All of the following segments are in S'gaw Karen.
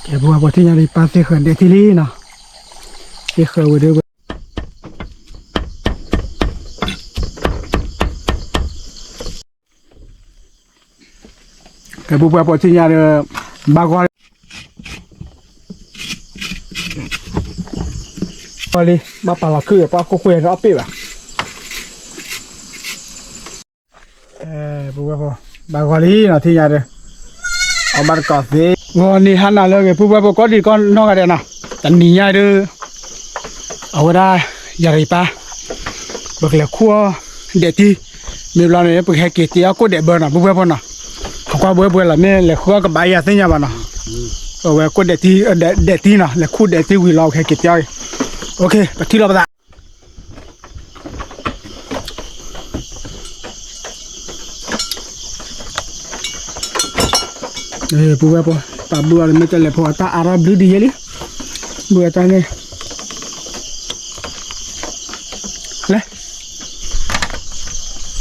ကဲ ပုၢ်ဝဲၢ်ဖိ ထံၣ်ညါဒီး ပၢ်သ့ၣ်ဃၢၤဒဲးထံလံနီၤ, သ့ၣ်ဃၢၤဝဲဒီး ကဲ ပုၢ်ဝဲၢ်ဖိ ထံၣ်ညါဒီး ဘၣ်ဂီၢ်လံ, ဘၣ်ပာ်လီၤခုၣ် ပှၤခိၣ်ဃိဒီးအီၣ်ပ့ၢ်ဘၣ်. ပုၢ်ဝဲၢ်ဖိ ဘၣ်ဂီၢ်လံနီၤ ထံၣ်ညါဒီး အီၣ်ဘၣ်တကိးသ့, ဂီၤနံၤဟါနၤလၢအဂ့ၤ ပုၢ်ဝဲၢ်ဖိ ကိးဒံးကိးနီၢ်ဂၤဒဲးနီၤ, တနံၤညါဒီး အဝဲဒၣ် ယၤရံၤပၢ် ပကလဲၤခူၣ်အီၣ်ဒဲးတံၢ်, မ့ၢ်ဘျီန့ၣ် ပကဟဲက့ၤတ့အီၣ်ကိၣ်ဒဲးဘၢနီၤ ပုၢ်ဝဲၢ်ဖိနီၤ, ဟီၣ်ကွၢ်ဘှဲဘှဲလီၤ မ့ၢ်လဲၤဃုအီၣ်ကဘၣ်ယၤသ့ၣ်ညါဘၣ်နီၤ, အဝဲကိၣ်ဒဲးတံၢ် ဒဲးတံၢ်နီၤ လဲၤခူၣ်ဒဲးတံၢ်ဝံၤလီၤ ပကဟဲက့ၤတ့အီၣ်က့ၤ, ပထံၣ်လိာ်ပသး ပုၢ်ဝဲၢ်ဖိ ပာ်ဘုအီၤလၢ မ့ၢ်တလဲၤဖိအတၢ်အါထီၣ်ဘျုးဒ်ယဲလံ, ဘုအတၢ်န့ၣ် လဲၤ ပက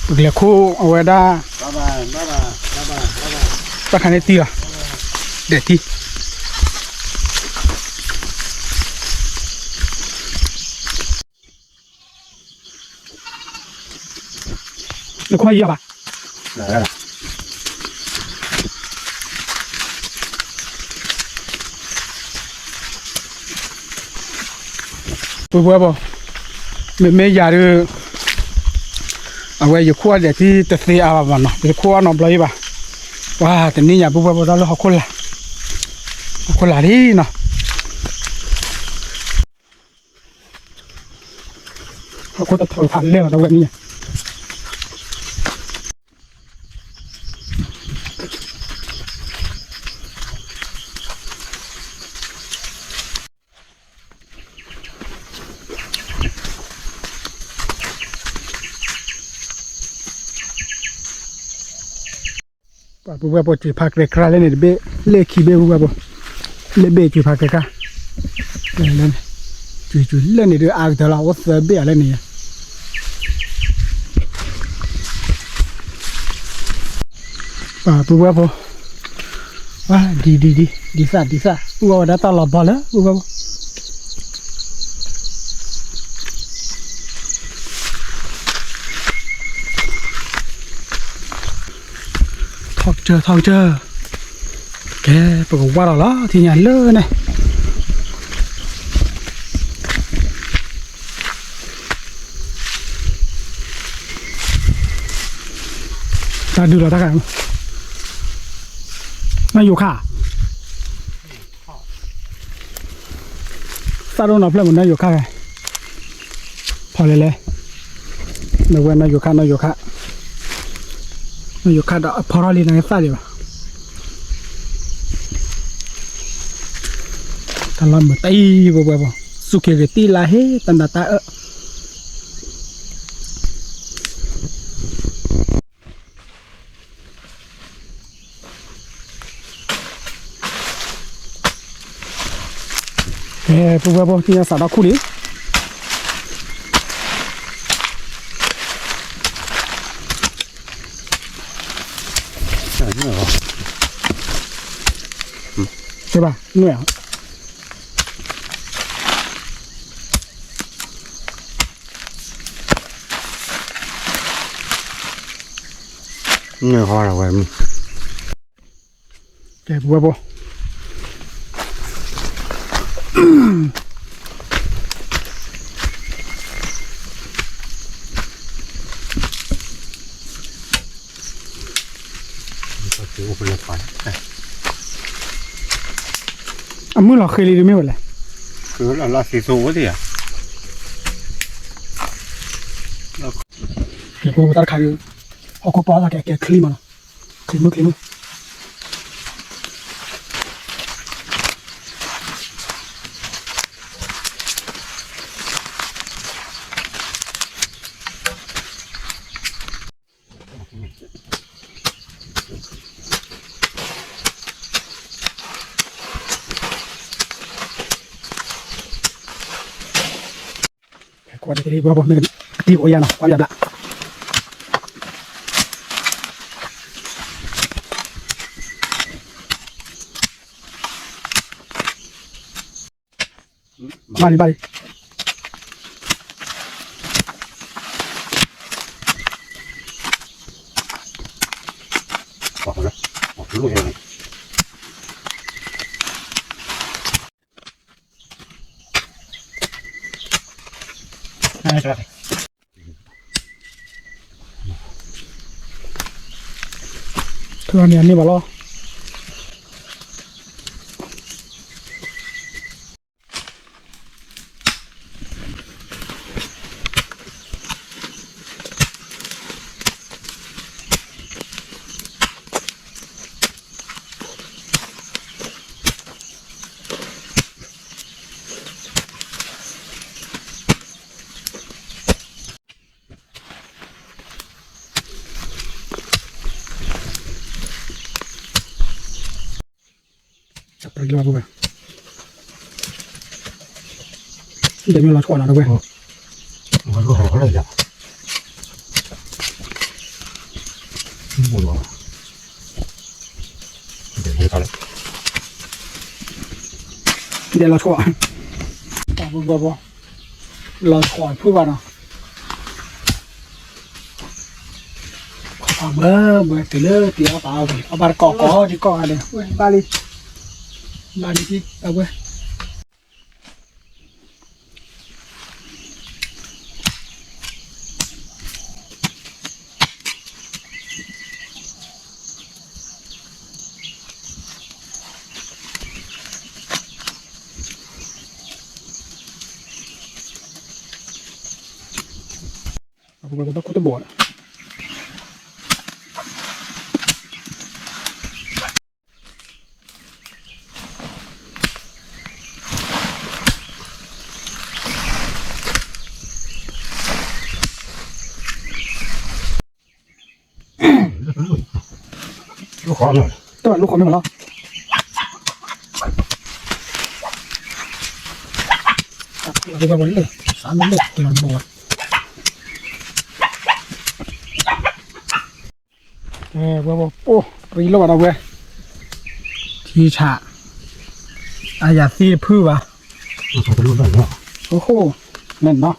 လဲၤခူၣ်အဝဲဒၣ် တၢ်ခါန့ၣ်တံၢ်လီၤ, ဒဲးတံၢ် နခွါယီၤဘၣ်. ပုၢ်ဝဲၢ်ဖိ, မ့မ့ၢ်ယၤဒီး အဝဲယခူၣ်အီၣ်ဒဲးတံၢ်တသ့အါဘၣ်နီၤ, ယတခူၣ်အီၣ်နီတဘျီအံၤဘၣ်. ပှၤတနံၤညါ ပုၢ်ဝဲၢ်ဖိ တၢ်လၢဟီၣ်ခိၣ်လာ်, ဟီၣ်ခိၣ်လာ်လံနီၤ. ဟီၣ်ခိၣ်တထီၣ်ဖးလဲၢ်လီၤ တဝဲနံၤညါ. ပှၤပုၢ်ဝဲၢ်ဖိ စူၤဖးကြဲးကြါလၢန့ၣ်တဘ့ၣ်, လ့ၣ်ခံဘ့ၣ် ပုၢ်ဝဲၢ်ဖိ, လ့ၣ်ဘ့ၣ်စူၤဖးကြဲးကြါ, စူၤစူၤလၢန့ၣ်ဒုးအါကတၢၢ်လီၤ, အိၣ်သၢဘ့ၣ်အလၢန့ၣ်. ပှၤပုၢ်ဝဲၢ်ဖိ, ဝါ ဒ်ဒ်ဒ် ဒ်သၣ်ဒ်သၣ် အိၣ်ဝဲဒၣ်တၢ်လီၤဘီလၢ ပုၢ်ဝဲၢ်ဖိ. ထီၣ်ကစၢၢ် ထီၣ်ကစၢၢ်, ကဲ ပကဝါထီၣ်လီၤ ထံၣ်ညါလၢန့ၣ်. တၢ်ဒုးလီၤတၢ်ခါ, နီၢ်ယိၤခါ, သၣ်ဒိၣ်နီၤဖျၢၣ်မး နီၢ်ယိၤခါ, ဖီလဲၣ်လဲၣ်, နဝဲနီၢ်ယိၤခါ နီၢ်ယိၤခါ, နီၢ်ယိၤခါဒီးအဖီထီၣ်လံ နသၣ်ဒံးဘၣ်. တၢ်လီၢ်မုာ်တအံၤ ပဝဲပှၤ, စူၢ်က့ၤဂ့ၤတံၢ်လၢဟ့ တၢ်နးတၢ်အၢ. ကဲ ပဝဲပှၤ ထံၣ်ညါစးထီၣ်ခူၣ်လံ. ကဲဘၣ် နွဲၣ်ဧါ. ကဲ ပဝဲပှၤ အမုၢ်လီၤဃ့လံတမ့ၢ်ဝဲလဲၣ်. လီၤသံသိဝဲသ့ၣ်ဧါ. ကဲ ပဝဲပှၤ တၢ်တခါအံၤ ဟီၣ်ခိၣ်ပှၢ်လၢကဲ ကဲချံမးနီၤ, ချံမုၢ် ချံမုၢ်. ကွၢ်တက့ၢ် ပှၤ ပှၤမ့ၢ်ကတံၢ်အိၣ်ယၤနီၤ ကွၢ်ယၤဘျး. ဘၣ်လံ ဘၣ်လံ. ထုးန့ၢ်အန့ၢ်ဘၣ်လီၤ. ပရံလီၤဝဲ, ဒဲမ့ၢ်လီၤဆီနီၤတဝဲ, ဒဲလီၤဆီ, လီၤဆီဖုဘၣ်နီၤ. ဘၣ်ဘၣ် တုၤလၢတံၤအီၣ်ပာ်အီၣ်ဝံၤ အီၣ်ဘၣ်တကိးကိးဒံကိးဂၤဒဲး ဝဲဘၣ်လံ, ဘၣ်လံ, အဝဲ ဘၣ်ခိၣ်တဘီၣ် တၢ်လူၢ်ဃီမ့ၢ်မးလီၤ. ဝဲဝဲ အိၣ် ပရံလီၤဘၣ်ဒီးဝဲ ထံဆး အယၤသံတဖုဘၣ်, အိၣ် န့ၣ်နီၤ လိလံ လိလံ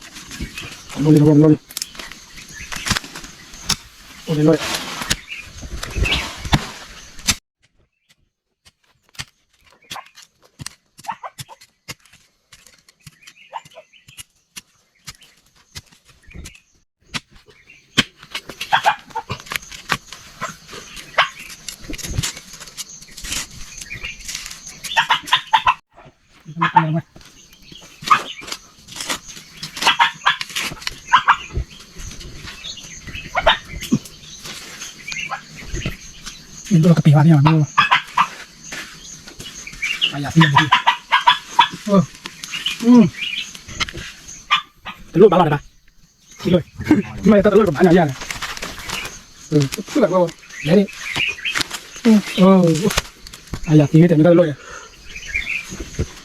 အိၣ်လံ လိလံ. မ့ၢ်ဒိၣ်ကပံာ်ဘၣ်န့ၣ်, အယၤသံ, တလိၣ်ဘၣ်လီၤတဂၤ, မ့ၢ်တလိၣ်ကဘၣ်ညါယၤန့ၣ်, ဖုၣ်လၢ်ဝဲ, လဲၤန့ၣ်, အယၤသံမ့ၢ်တဲမ့ၢ်တလိၣ်ယၤ,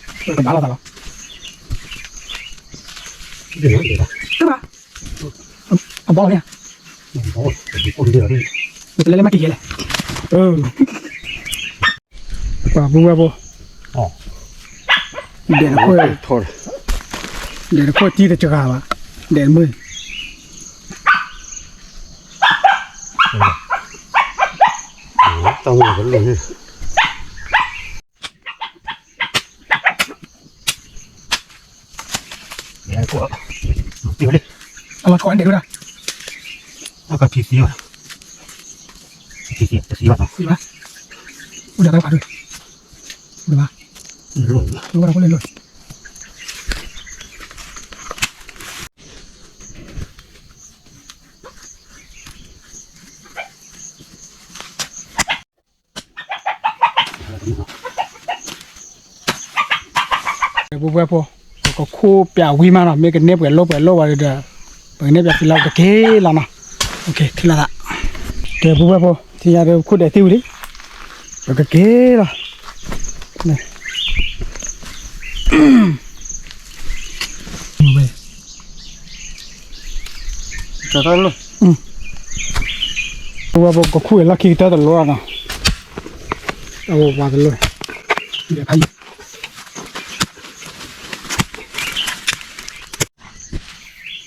ကဘၣ်လီၤသးလီၤ, တဘၣ်, အဘီလီၤန့ၣ်, တလဲၤလဲၤမၤက့ၤယဲလဲၣ်, ပှၤပုၢ်ဝဲၢ်ဖိ, ဒဲးတခိၣ်, ဒဲးတခိၣ်တံၢ်တစှၤဘၣ်, ဒဲးတမုၢ်, တၢ်မုၢ်ကလၢာ်န့ၣ် အလီၤထီၣ်ဒဲးဒိၣ်ဒၣ်, အကထံသံဘၣ်, ထံသံ တသံဘၣ်နီၤ, သံဘၣ်, အိၣ်ဒီးတၢ်ဖးဒိၣ်, အိၣ်ဒီးဘၣ်, လိၣ်ဘၣ်ဒီးဖိလၢလိၣ် ပုၢ်ဝဲၢ်ဖိ, ပကခူၣ်ပၠးဝံၤမးနီၤ, မ့ၢ်ကန့ၢ်ပှဲၤလိၣ်ပှဲၤလိၣ်ဝဲဒီး, ပကန့ၢ်ပၠးသံလီၤ ပကက့ၤလီၤနီၤ, က့ၤလီၤသး, ကဲပုၢ်ဝဲၢ်ဖိ, ထံၣ်ညါဒီးခူၣ်ဒဲးသံဝံၤလံ, ပကက့ၤလီၤ. ပဝဲပကခူၣ်အလီၢ်ခံကတၢၢ်တလိၣ်နီၤ, အဝဲဝါတလိၣ်, ဖးယံၤ,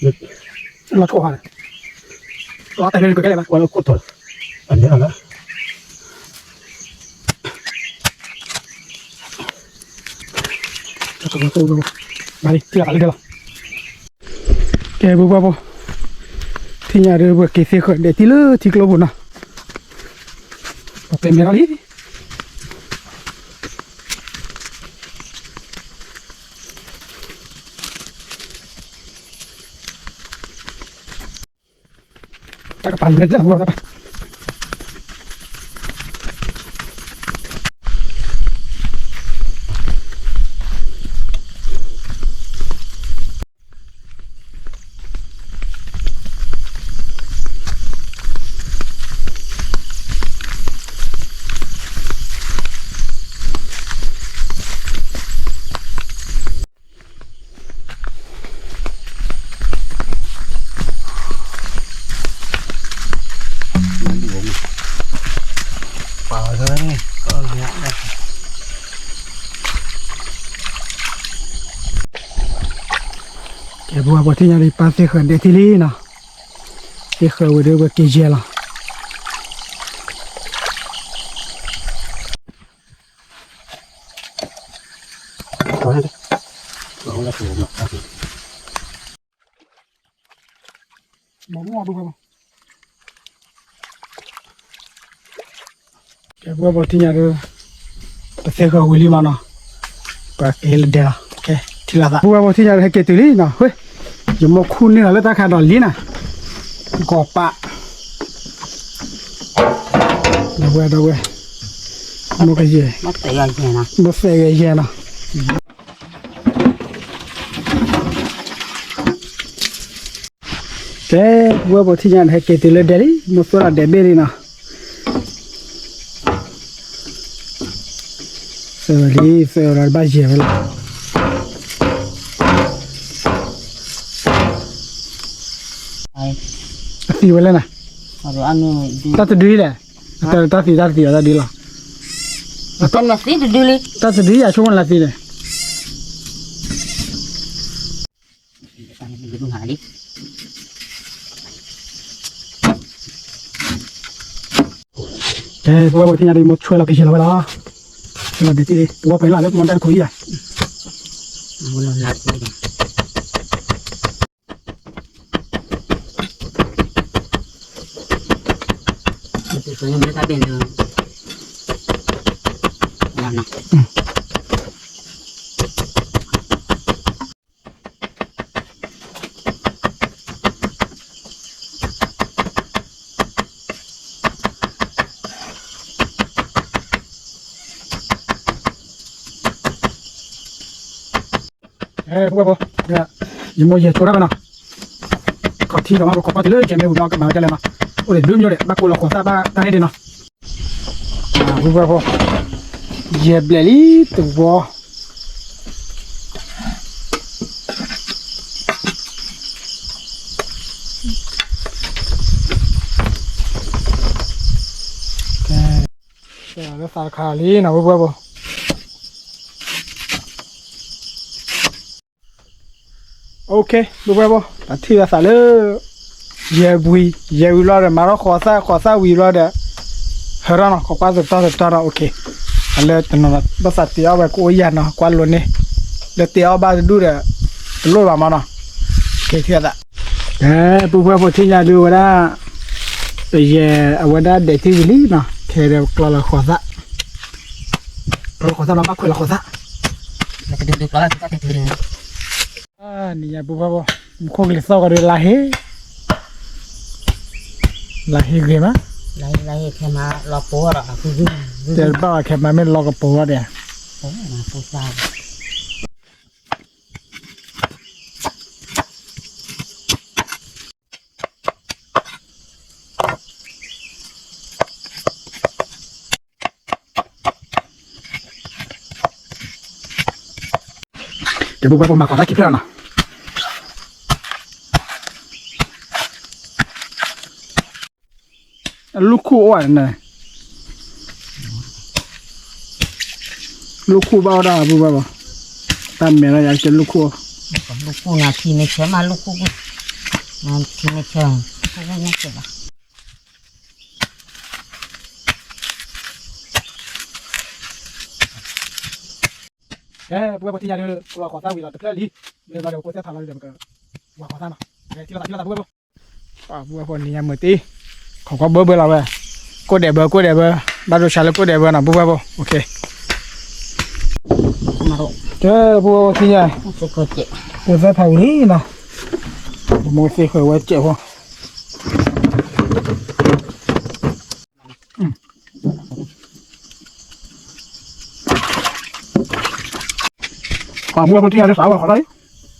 လီၤထီၣ်ဟါန့ၣ်, လီၤတဲာ်လၢကကဲလဲၣ်ဘၣ် ကွၢ်လၢခိၣ်တီၤလီၤ, အလဲၤလီၤလၢ မၤလံ ထံၣ်လီၤသးလၢဒဲလီၤ. ကဲ ပုၢ်ဝဲၢ်ဖိ, ထံၣ်ညါဒီး ပက့ၤသ့ဃၢၤဒဲးထံလၢထံကျိပူၤနီၤ, ပပဲမဲာ်ထီၣ်လံ. တၢ်ကပၤလဲၤလၢလီၤတၢ်ပၤ ကဲ ပုၢ်ဝဲၢ်ဖိ ထံၣ်ညါဒီး ပၢ်သ့ဃၢၤဒဲးထံလံနီၤ, သ့ဃၢၤဝံၤဒီး ပက့ၤယဲၢ်လီၤ. ကဲ ပုၢ်ဝဲၢ်ဖိ ထံၣ်ညါဒီး ပသ့ဃၢၤဝံၤလံမးနီၤ, ပက့ၤလၢဒဲလီၤ. ကဲ ထံၣ်လိာ်သး ပုၢ်ဝဲၢ်ဖိ ထံၣ်ညါဒီး ဟဲက့ၤတုၤလံနီၤ, ဝဲ ယမိၢ်ခူၣ်န့ၢ်လီၤလၢတၢ်ခါဒီးလံနီၤ, ကီၢ်ပၢ် ဒီပုၢ်ဝဲၢ် ဒီပုၢ်ဝဲၢ်, မိၢ်ကယဲၢ်, မိၢ်သဲးယဲၢ်နီၤ. ကဲ ပုၢ်ဝဲၢ်ဖိ ထံၣ်ညါန့ၣ် ဟဲက့ၤတုၤလၢဒဲလံ, မိၢ်သွဲၣ်လီၤဒဲးဘ့ၣ်လံနီၤ. သၢဝဲလံ သၢဝဲလီၤ တဘၣ်ယဲၢ်ဝဲလီၤ. အသံဝဲလဲၣ်နၤ, တၢ်တဒုလဲၣ်, တၢ်သံတၢ်တသံဘၣ်တၢ်ဒုလီၤ, တၢ်တဒုယဆိကမိၣ်လၢသံန့ၣ်. ကဲ ပုၢ်ဝဲၢ်ဖိ ထံၣ်ညါဒီး မိၢ်ဆွဲလီၤကယဲၢ်လီၤဝဲလီၤ. ဆွဲလီၤဒဲးထံလံ ပဝဲပှဲၤလၢလၢပမီတၢ်တခိၣ်အံၤဧါ. ပုၢ်ဝဲၢ်ဖိ, ယမိၢ်ယဲၢ်ဆိတၢ်ကနီၤ, ခီၣ်ထံဒီးမ့ၢ်ပခိးကွၢ်တုၤလၢယဲၢ်မ့ၢ်ဝံၤဒီးကမၤဝဲဒ်လဲၣ်နီၤ, အိၣ်ဒံးဘျုးမ့ၢ်ဒဲး ဘၣ်ကိးလီၤဃိးသၣ်ဘၣ်တၢ်န့ၣ်ဒံးနီၤ. ပုၢ်ဝဲၢ်ဖိ, ယဲၢ်ဘျဲၣ်လံတဝီ ကဲ, ကဲလၢသးတခါလံနီၤ ပုၢ်ဝဲၢ်ဖိ. Okay ပုၢ်ဝဲၢ်ဖိ, ပထံၣ်လိာ်သးလၢ ယဲၢ်ဝံၤ, ယဲၢ်ဝံၤလီၤဒီး မၤထီၣ်ဃိးသၣ်, ဃိးသၣ်ဝံၤလီၤဒီး ဟဲထီၣ်နီၤ, ခိးကွၢ်သတီၢ်သတီၢ်နီၤ. Okay, အလၢတနီၤဘၣ်သးတ့အီၣ်ဝဲကအိၣ်ယၤနီၤ, ကွၢ်လိၤန့ၣ်, လၢတ့အီၣ်ဘၣ်တဒူၣ်ဒီး တလိၣ်ဘၣ်မးနီၤ. Okay ထံၣ်လိာ်သး, ပုၢ်ဝဲၢ်ဖိ ထံၣ်ညါဒုးဝဲဒၣ်, ယဲၢ်အဝဲဒၣ်ဒဲးထံဝံၤလံနီၤ, ခဲဒီးကျီလီၤဃိးသၣ်, ကျီလီၤဃိးသၣ်လီၤ ဘၣ်ခွဲးလီၤဃိးသၣ်, နံၤညါပုၢ်ဝဲၢ်ဖိ, မူခိၣ်ကလံၤသီၣ်ကီးဒီးလါဟ့, လါဟ့ဂ့ၤမး, တဲတဘၣ်ဘၣ် ခဲမးမ့ၢ်လီၤကပီၤဝဲဒၣ်. ကဲ ပုၢ်ဝဲၢ်ဖိ မၤဃိးသၣ်ခံဖျၢၣ်နီၤ. လူၢ်ခူၣ်အိၣ်ဧါန့ၣ်, လူၢ်ခူၣ်ဘၣ်ဝဲဒၣ် ပုၢ်ဝဲၢ်ဖိ, တၢ်မဲာ်လီၤယၤကဲလူၢ်ခူၣ်, လူၢ်ခူၣ်နၤထံန့ၣ် ဆဲးမၤလူၢ်ခူၣ် ထံမ့ၢ်ဆၢ, ထံမ့ၢ်ဆၢလီၤ. ကဲ ပုၢ်ဝဲၢ်ဖိ ထံၣ်ညါဒီး ပလီၤဃီၤသၣ်ဝံၤလီၤတဖျၢၣ်လံ, မ့ၢ်ဘျီဒီး ပဖိသၣ်ဖးလီၤဒီး ပကဝၤဃီၤသၣ်နီၤ, ထံၣ်လိာ်သး ထံၣ်လိာ်သး ပုၢ်ဝဲၢ်ဖိ. ပှၤပုၢ်ဝဲၢ်ဖိ နံၤညါမုာ်တ့ၢ်, ခိးကွၢ်ဘၢဘၢလီၤဝဲ, ကိၣ်ဒဲးဘၢ ကိၣ်ဒဲးဘၢ, ဘၣ်ဒိဆါလၢကိၣ်ဒဲးဘၢနီၤ ပုၢ်ဝဲၢ်ဖိ, ကဲ ပုၢ်ဝဲၢ်ဖိ ထံၣ်ညါ, ပဖိသၣ်ဖးဝံၤလံနီၤ, မိၢ်သ့ၣ်ဃုာ်ဝဲစဲးဖိ ပှၤပုၢ်ဝဲၢ်ဖိ ထံၣ်ညါဒီး စးဝဲဃီၤလီၤ,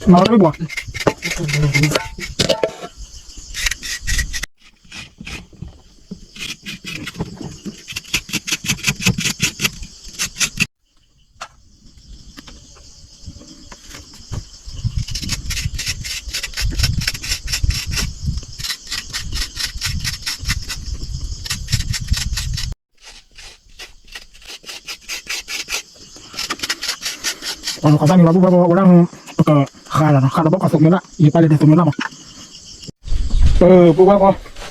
မၤလီၤတဘၣ်. ပှၤလီၤဃီၤသၣ်န့ၣ်လီၤ ပုၢ်ဝဲၢ်ဖိ ဝဲဒၣ် ပကဃါလီၤနီၤ, ဃါလီၤဘၣ်ဃီၤသိးမ့ၢ်လၢ်, ယပာ်လဲၤဒဲးသိးမ့ၢ်လၢ်မး, ပုၢ်ဝဲၢ်ဖိ,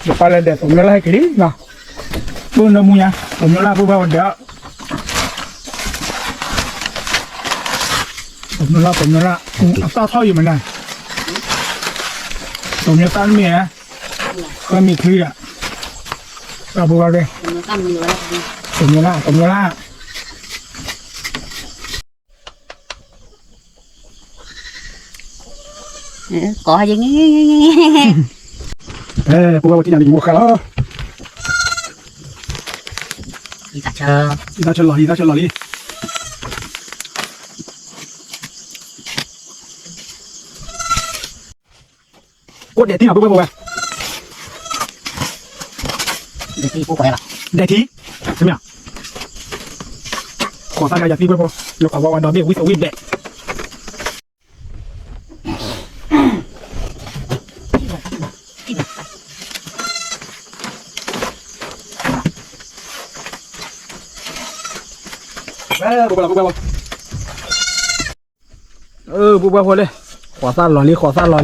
ယပာ်လဲၤဒဲးသိးမ့ၢ်လၢ်ဟဲက့ၤလံနီၤ, ပုၢ်နၢမူညါ သိးမ့ၢ်လၢ် ပုၢ်ဝဲၢ်ဖိဒီး သိးမ့ၢ်လၢ် သိးမ့ၢ်လၢ်, အသၣ်ထီၣ်ယံၤမနုၤ, သိးမ့ၢ်သၣ်မ့ၢ်ဧါ, ဃၢမ့ၢ်ချံဧါ, တၢ်ပုၢ်ဝဲၢ်, သိးမ့ၢ်လၢ် သိးမ့ၢ်လၢ်. ကိးယၤ, ပုၢ်ဝဲၢ်ဖိ ထံၣ်ညါန့ၣ် ယမိၢ်ဃါလီၤ, ယသးဆၢလီၤ ယသးဆၢလီၤလံ. ကိၣ်ဒဲးထံနီၤ ပုၢ်ဝဲၢ်ဖိဝဲ, ဒဲးထံ, တမ့ၢ်, ဃီၤသၣ်ညါယၤသံ ပုၢ်ဝဲၢ်ဖိ, လၢကွၢ်ဝဲဝဲဒီးမ့ၣ်အူဝံၣ်သဝံၣ်ဘဲး ပုၢ်ဝဲၢ်ဖိ, ပုၢ်ဝဲၢ်ဖိလံ, ဃီၤသၣ်လီၤလံ ဃီၤသၣ်လီၤလံ.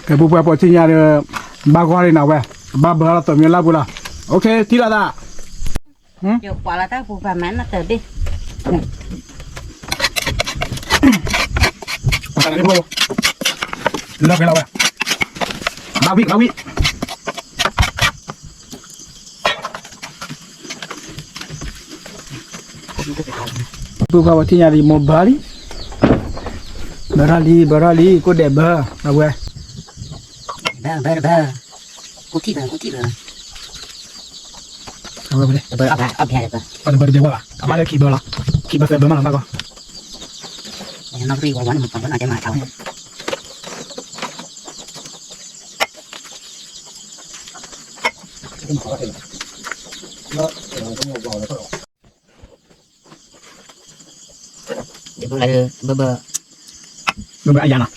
ကဲ ပုၢ်ဝဲၢ်ဖိ ထံၣ်ညါဒီး ဘၣ်ဂီၢ်လံနီၤဝဲ, ဘၣ်ဘၢလီၤသိးမ့ၢ်လၢ်ပူၤလီၤ. အိၣ်ခ့ ထံၣ်လိာ်သး, ယကွၢ်လီၤတၢ်ပူၤ ပှၤမၤနတၢ်ဘ့ၣ် လၢဖဲလီၤဝဲ, ဘၣ်ဝံၣ် ဘၣ်ဝံၣ်. ပုၢ်ဝဲၢ်ဖိ ထံၣ်ညါဒီး ယမိၢ်ဘၢလံ, ဘၢထီၣ်လံ ဘၢထီၣ်လံ ကိၣ်ဒဲးဘၢ, အဝဲ ဘၢ ဘၢ ဘၢ, ကူထံၣ်ဘၢ ကူထံၣ်ဘၢ, အဝဲ တဘၢ တဘၢတဘၢဘၣ်, အမ့ၢ်လၢခံဘၢလီၤ, ခံဘၢသၢဘၢမးလီၤ ဘၣ်ဂီၢ်. နီၣ်ဂံၢ်ဝဲဝဲန့ၣ် မၤပှၤဘၢနီၢ်တဲမၤထါဝဲ ဘၢ ဘၢ ဘၢ ဘၢ အယၤနီၤ,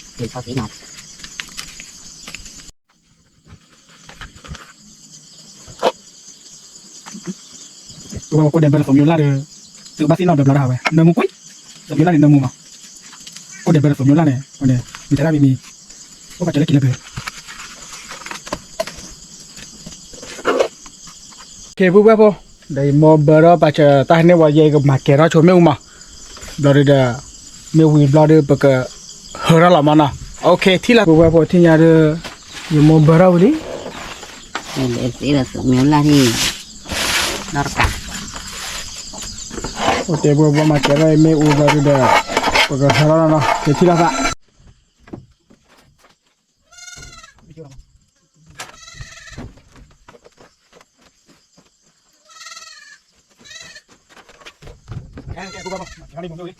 ကိၣ်ဒဲးဘၢ သိးမ့ၢ်လၢ်ဒီး သုကဘၣ်သ့ၣ်နီၣ်ဒီးဘျီတၢ်ဝဲ နၢမူကွံာ်, သိးမ့ၢ်လၢ်န့ၣ် နၢမူမး, ကိၣ်ဒဲးဘၢ သိးမ့ၢ်လၢ်န့ၣ် မ့ၢ်တၢ်တၢ်မံၤမံၤ, အိၣ်ဘၣ်စၢၤလၢခံလၢပျၢၤ. ကဲ ပုၢ်ဝဲၢ်ဖိ, ဒီးယမိၢ်ဘၢထီၣ်ပာ်စၢၤတၢ်ဟဲန့ၢ်ဝဲ ယဲကမၤကဲၤထီၣ်ဆိမ့ၣ်အူမး, ဘျီဒုဒီး မ့ၢ်ဝံၤဘျီဒီး ပကဟၢထီၣ်လီၤမးနီၤ. အိၣ်ခ့ ထံၣ်လီၤ ပုၢ်ဝဲၢ်ဖိ ထံၣ်ညါဒီး ယမိၢ်ဘၢထီၣ်ဝံၤလံ, မ့ၢ်လၢသ့ဒီး သိးမ့ၢ်လၢ်န့ၣ် နီၢ်တကး, အိၣ်တဲ ပုၢ်ဝဲၢ်ဖိ မၤကဲၤထီၣ်မ့ၣ်အူဘျီဒုဒီး ပကဟၢထီၣ်လီၤနီၤ. ကဲ ထံၣ်လီၤသး ကဲ ကဲ ပုၢ်ဝဲၢ်ဖိ မၤကဲၤထီၣ်လံ မ့ၣ်အူလံ.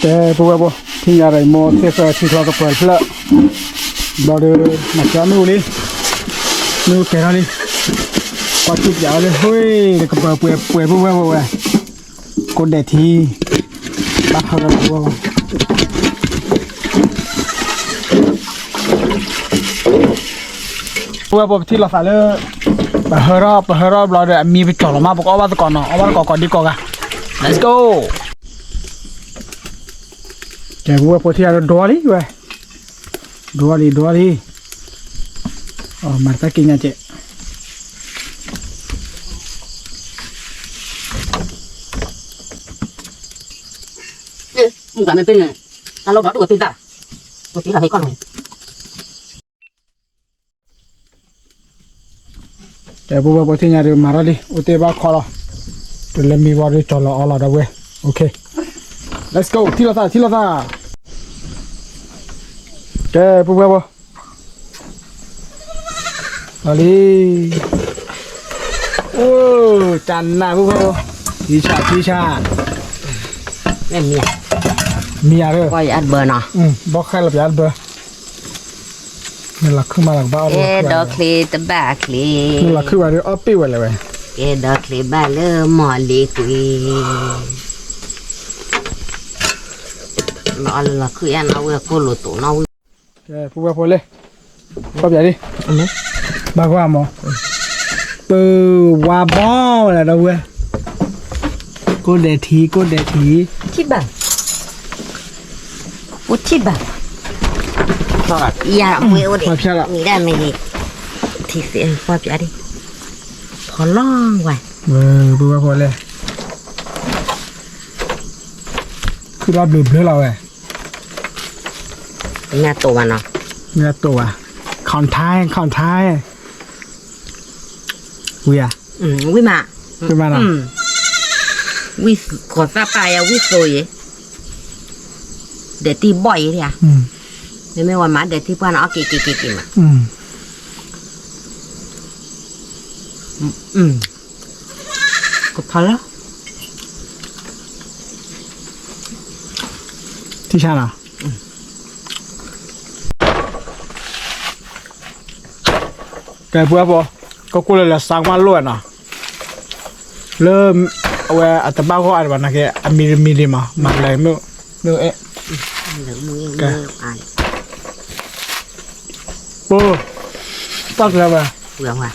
တဲပုၢ်ဝဲၢ်ဖိ, ထံၣ်ညါဒီးမိၢ်သ့ၣ်ဃၢထံချီကပၢၤတဖျၢၣ်, ဘျီဒီး မၤကၠီမ့ၣ်အူလံ, မ့ၣ်အူကဲထီၣ်လံ, ကွၢ်ထံၣ်ပၠးဝဲလၢ ဟူၣ်, ကပၢၤပှဲၤပှဲၤပုၢ်ဝဲၢ်ဖိဝဲ, ကိးဒဲးထံ, ဘၣ်ဟၢဒီးပုၢ်ဝဲၢ်ဖိ ပုၢ်ဝဲၢ်ဖိ ပထံၣ်လိာ်သးလၢ ပဟၢထီၣ် ပဟၢထီၣ်ဘျီဒီး အမံပကၠီၤလီၤမး ပကအီၣ်ဘၣ်သကိးနီၤ အီၣ်ဘၣ်သကိးကိးဒံကိးဂၤ, let's go. ကဲ ပုၢ်ဝဲၢ်ဖိ ထံၣ်အဒိဒိလံဝဲ, ဒိလံ ဒိလံ, မၤတၢ်က့ညါကဲး, မုၢ်ဂၤမ့ၢ်ပ့ၢ်န့ၣ် တၢ်လီၢ်ဘျီဒိၣ်ဝဲပ့ၢ်တၢ်, ပတ့လီၤဟဲခီၣ်န့ၣ် ကဲ ပုၢ်ဝဲၢ်ဖိ ထံၣ်ညါဒီး မၤထီၣ်လံ အိၣ်တ့ၢ်ဘၣ်ခီလီၤ, တုၤလၢမံဝံၤဒီး ကၠီၤလီၤအီလီၤဒီပုၢ်ဝဲၢ်, okay, let's go. ထံၣ်လိာ်သး ထံၣ်လိာ်သး, ကဲ ပုၢ်ဝဲၢ်ဖိ, လီၤလံ, အိၣ် တၢ်နး ပုၢ်ဝဲၢ်ဖိ, ထံဆး ထံဆး, မံယၤ, ဘီၣ်ဃဲလီၤပၠးတဘၢ နလီၤခုၣ်မးလီၤကဘၣ်အီၣ်လီၤချ့, ဒီချ့တဘၣ်ချ့, နလီၤခုၣ်ဘၣ်ဒီးအီၣ်ပ့ၢ်ဝဲလဲၣ်ဝဲ, ကဲဒီချ့ဘၣ်လၢမီၢ်လ့ၤကွံာ်, လီၤအီၣ်လၢလီၤခုၣ်ယါနီၣ်ဝံၣ်အကိၣ်လိာ်တိာ်နီၣ်ဝံၣ်, ကဲ ပုၢ်ဝဲၢ်ဖိလဲၣ်, ကွၢ်ပၠးဒံ, ဘၣ်ကွၢ်မး, ပဝါဘီဝဲလၢဒီပုၢ်ဝဲၢ်, ကိၣ်ဒဲးထံ ကိၣ်ဒဲးထံ, ထံၣ်ဘၣ် အိၣ်ထံၣ်ဘၣ်, ယၤမ့ၢ်အိၣ်ဒံး, မ့ၢ်ဒၣ်မ့ၢ်, ထံသ့ၣ်ကွၢ်ပၠးဒံ, ဖီလီၤဝဲ, ပုၢ်ဝဲၢ်ဖိလဲၣ်, ခုၣ်လီၤဘျၢဘျၢလီၤဝဲ, မ့ၢ်တိာ်ဘၣ်နီၤ, မ့ၢ်တိာ်ဘၣ်, ခေါင်ထိုင်း ခေါင်ထိုင်း, ဝံၤဧါ, ဝံၤမး, ဝံၤမးနီၤ, ဝံၤဃိးသၣ်ပာ်ယၤဝံၤသိးယဲ, ဒဲးတံၢ်ဘီၣ်ယဲဧါ, မ့မ့ၢ်ဝဲမးဒဲးတံၢ်ပှၢ်န့ၣ် အီၣ်က့ၤက့ၤက့ၤက့ၤမး, ကဖီလီၤ, ထံဆးနီၤ ကဲ ပုၢ်ဝဲၢ်ဖိ, ကီၢ်ကိၣ်လၢလၢစါကမၣ်လိၣ်ဝဲနီၤ, လၢ အဝဲအတဘၣ်ဂီၢ်အါဒံးဘၣ်နာ်က့ အမံၤတမံၤဒံးမး မၤလဲၤမ့ၢ်, မ့ၢ်အဲၣ်, ကဲ, အိ, တၢ်ကျဲဝဲ, ဃိးသၣ်သ့ၣ်ယါဝံၣ်ဘၣ်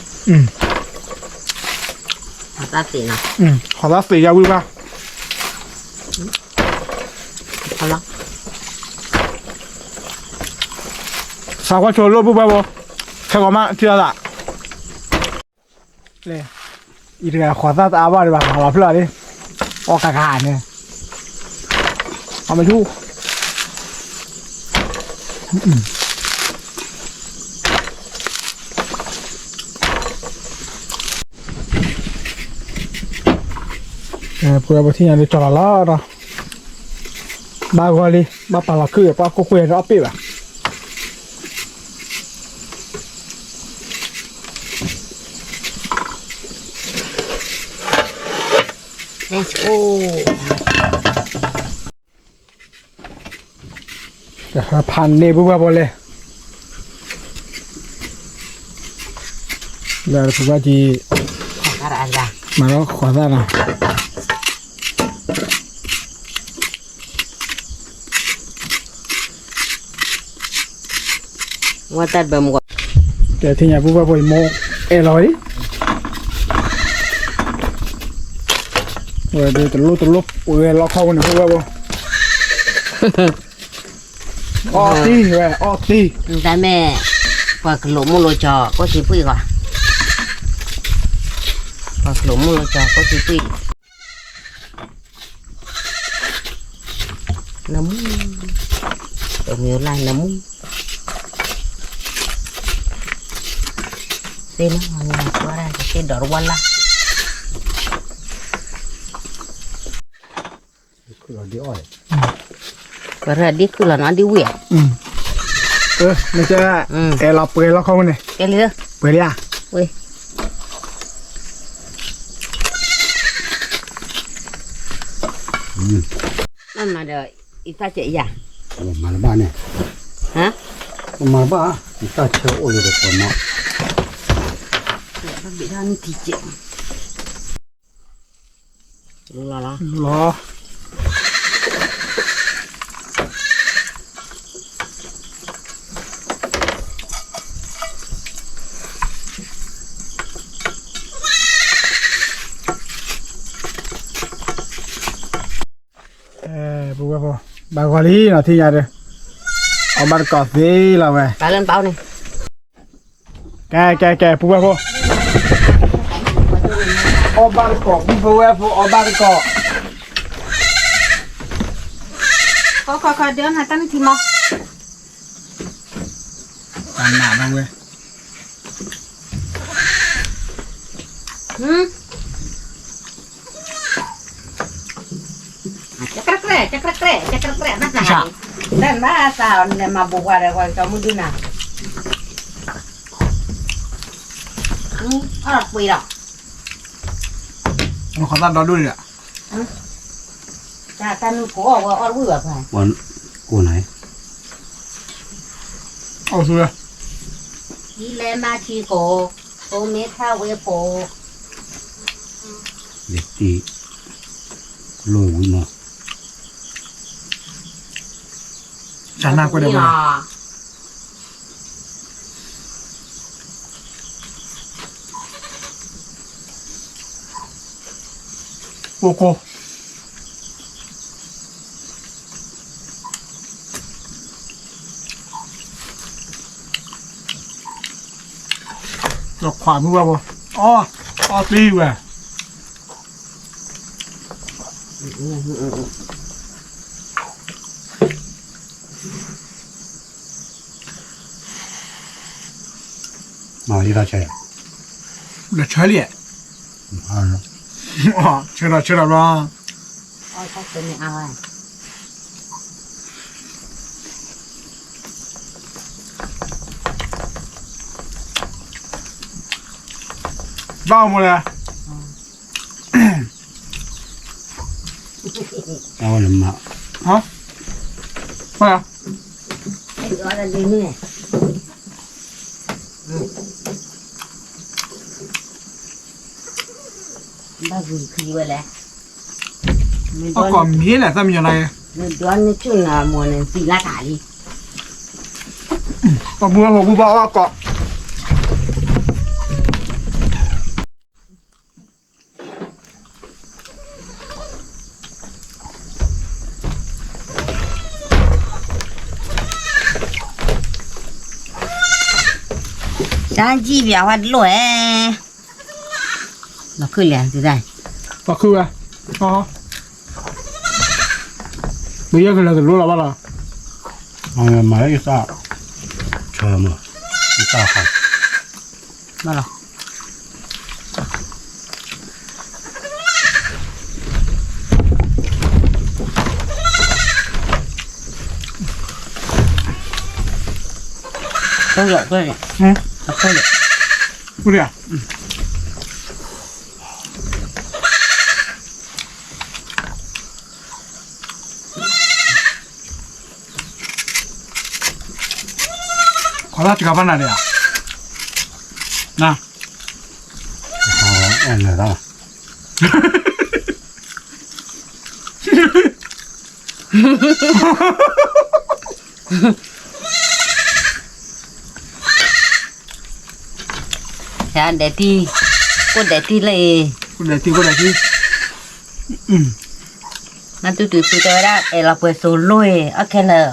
စးကွၢ်ဆိလိၣ် ပုၢ်ဝဲၢ်ဖိ, ခဲကိးမး ထံၣ်လိာ်သး, အံၤတဂၤဃိးသၣ်တအါဘၣ်ဒံးဘၣ် မၤလီၤဖျၢၣ်လံ, အီၣ်ကၤကၤန့ၣ်, အီၣ်မ့ၢ်ဆူၣ် ပုၢ်ဝဲၢ်ဖိ ထံၣ်ညါဒီး ကၠီၤလီၤလီၤဒီး, ဘၣ်ဂီၤလံ ဘၣ်ပာ်လီၤခုၣ် ပှၤကိၢ်ကိၢ်ယၤန့ၣ် အီၣ်ပ့ၢ်ဘၣ်. ဖးန့ၢ် ပုၢ်ဝဲၢ်ဖိလဲၣ်, လၢတပူၤဘၣ်ကံ, မၤလီၤဃိးသၣ်နီၤ. ဝဲတၢ်တဘၢမူကီး, ကဲ ထံၣ်ညါ ပုၢ်ဝဲၢ်ဖိ ယမိၢ်အဲၣ်လီၤဝဲအံၤ, ဝဲဒၣ်တလိၣ်တလိၣ် ပှဲၤလီခီၣ်ဝဲန့ၣ် ပုၢ်ဝဲၢ်ဖိ, အီၣ်တံၢ်ဝဲ အီၣ်တံၢ်, တၢ်မ့ၢ် ပှၤကလိာ်မုၢ်လိာ်ကီၤ ကိးထံပှံၢ်ဂီၤ, ပှၤကလိာ်မုၢ်လိာ်ကီၤ ကိးထံပှံၢ် နမူ, တမံၤလၢနမူ, သ့ၣ်နီၣ် နကွၢ်ဒၣ် သ့ၣ်ဒီးတဝီလၢ်, ပရၢဒ်ခုၣ်လီၤနီၤ ဒ်ဝံၣ်ဧါ, အဲၣ်လီၤပှဲၤလီခီၣ်ဝဲန့ၣ်, ပှဲၤလံဧါ, ဝံၣ်. မၤဒီး အံသၣ်စဲးယၤ, မၤတဘၣ်န့ၣ်, ဟါ, မၤတဘၣ်, အံသၣ်ဆၢအိၣ်လၢဒီးပှၤမၤ, ဘၣ်ဘ့ၣ်ထီၣ်နံၣ်ထံစဲး, လီၤ, ပဝဲဖိ, ဘၣ်ဂီၤလံနီၤထံၣ်ညါဒီး, အီၣ်ဘၣ်တကိးသ့လီၤဝဲ, ကဲ ကဲ ကဲ ပဝဲဖိ, အီၣ်ဘၣ်တကိး ပဝဲဖိ အီၣ်ဘၣ်တကိး, ခီခီခီ ဒုးနၤတၢ်နုၢ်ထံမီၤ, တၢ်နးထီၣ်ဝဲ ကဲကြဲကြဲ ကဲကြဲကြဲ ကဲကြဲကြဲ နသး, တၢ်နသး နမၤဘိးဝါဒီး ပှၤကမူဒုနၤ, အီၣ်ပှ့ၤလီၤ, နခီသၣ်ဒီဒိၣ်န့ၣ်, တၢ်တၢ်နုၢ်ကိးဝဲအီၣ်တဝံၣ်ဘၣ်ဖဲ, ကိးနၤ, အိၣ်ဆူ, အံၤလဲၤမၤထံကိး, သိမ့ၢ်ထါဝဲကိး, လဲၤတ့ၢ်, လိၣ်ဝံၤမး, တၢ်နၢ်ကွဲးဒီး အိၣ်ကိး, ဒီးခွးမုၢ်ဘၣ်ဘိ, အီၣ်, အီၣ်သံဝဲ မၤဝဲဒ်သိးဆၢ, လၢဆၢလံ, ဆၢဒီးဆၢဒီးဘျီ, ဘၣ်မလဲၣ်, အဝဲလၢမၤ, ဟါ, ဘၣ် ဘၣ်ဂုာ်ခံဝဲလဲၣ်, အကိးမ့ၢ်လဲၣ် သၣ်မံညီၤနၤ, နဒွးနဆူၣ်နၤမိၢ်န့ၣ် သံလၢတၢ်လံ, ပှၤဘူၣ်ဝဲပှၤဘူၣ်ဘၣ်အီၣ်ကိး တၢ်ကံၣ်ပျးဝဲတလိၣ်ဧဲ, လီၤခုၣ်လံ, လီၤခုၣ်ဝဲ, ပယဲၢ်ကလၢၤတလိၣ်လီၤဘၣ်လီၤ, မၤလၢယသၣ်, ဆၢမး, ယသၣ်ဟး, ဘၣ်လီၤ အခိၣ်လၢာ်, အခိၣ်လၢာ်, အခိၣ်လၢာ်, ခီလၢတဂၤဘၣ်နၤဒီး, နၤ, အဲၣ်နၤလီၤ ဒဲးတံၢ်, ကိၣ်ဒဲးတံၢ်လၢအံၤ, ကိၣ်ဒဲးတံၢ်, ကိၣ်ဒဲးတံၢ်, မ့ၢ်တုၤတုၤဖုတဲဝဲဒၣ် အဲၣ်လီၤပှဲၤစိၤလိၣ်အံၤ အီၣ်ခဲလၢာ်,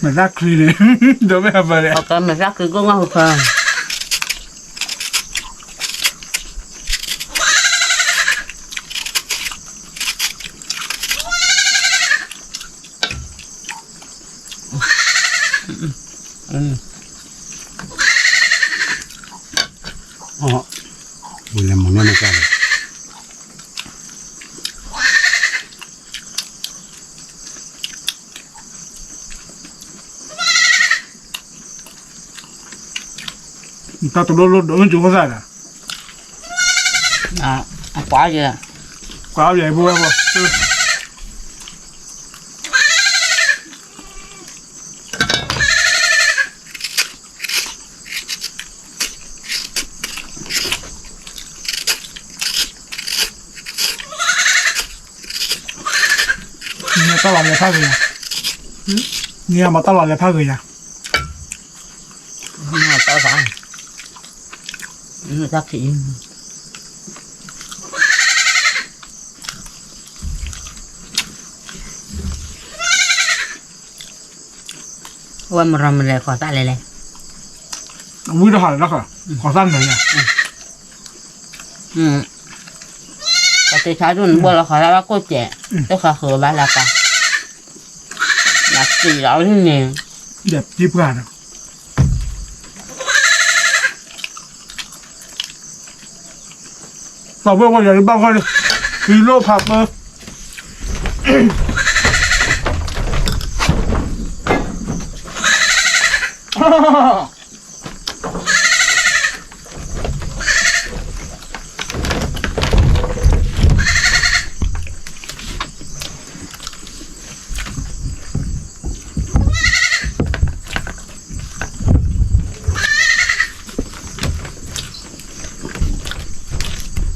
မတၢ်ချံန့ၣ်, ဒီးမ့ၢ်အဘၣ်လဲၣ်, မတၢ်ချံကိၣ်ငါၢ်ဟူဖၢ ဝံၤလဲၤမၤန့ၢ်နကၢ်လီၤ, တၢ်တလိၣ်လိၣ်ဒိၣ်မ့ၢ်ကၠိဖိသၣ်ဒီး, အကွၢ်ယဲ, ကွၢ်ယဲဖိဝဲဖိ, တ နတၢ်လီၤလဲၤဖးဂ့ၤယၤ, နမၤတၢ်လီၤလဲၤဖးဂ့ၤယၤ, တၢ်ဖး, တၢ်ခံး, ဝဲမရၤမလဲၤခီၣ်သၣ်လဲၤလဲၤ, ဝံတဟးလၢခီၣ်သၣ်နၤယၤ, ပတဲဆါဒိၣ်နဘီၣ်လီၤခီၣ်သၣ်ဘၣ်ကိၣ်စဲး, တဃးဃုာ်ဘၣ်လၢပှၤ, လၢတံၢ်လီၤန့ၣ်, ဒဲးပှၤန့ၣ် သးဝဲဝဲယၤဘၣ်ဃီလံ, ဟံးလိၣ်ဖးပၢ,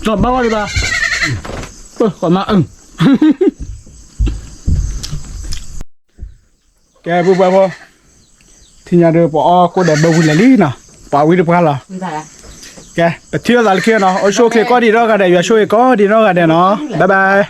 ကၠီဘၣ်ဝဲဒံးဘၣ်, ပၢ်ကီးမးအု, ကဲ ပုၢ်ဝဲၢ်ဖိ, ထံၣ်ညါဒီးပအီၣ်ကိၣ်ဒဲးဘၢဝံၤလဲၣ်လံနီၤ, ပှၤဝံတပှၢ်လီၤ, ကဲ ပထံၣ်လိာ်သးလၢခံနီၤ, အိၣ်ဆူၣ်အိၣ်ချ့ကိးဒံးနီၢ်ဂၤဒဲး, ယွၤဆိၣ်ဂ့ၤကိးဒံးနီၢ်ဂၤဒဲးနီၤ, bye bye.